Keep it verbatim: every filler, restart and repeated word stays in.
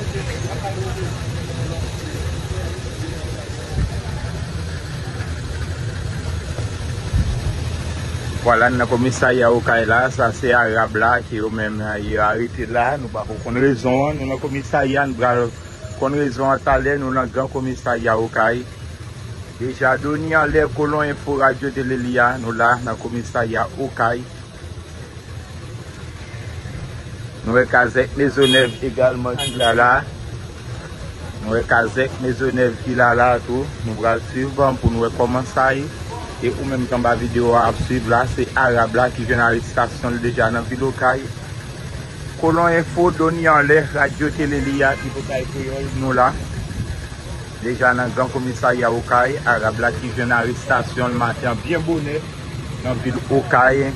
Vwala, n nan komisarya Okay la, sa se Arab la ke yo menm yo arete la, nou pako konn rezon an, nou nan komisarya, nou pral konn rezon an talè, nou nan gran komisarya Okay. Deja, Doni Anlè, Kolon Enfo, Radyo Tele Li a, nou la nan komisarya Okay. Nou wè kazèk Mezonèv egalman ki la la. Nou wè kazèk Mezonèv ki la la tou. Nou pral swiv ban pou nou wè kòman sa ye. E ou menm ki anba videyo a ap swiv la, se Arab la ki jwenn arestasyon l deja nan vil Okay. Kolon Enfo, Doni Anlè, Radyo Tele Li a, Ipokay Kreyòl, nou la. Deja nan gran komisarya Okay, Arab la ki jwenn arestasyon l maten an byen bonè nan vil Okay.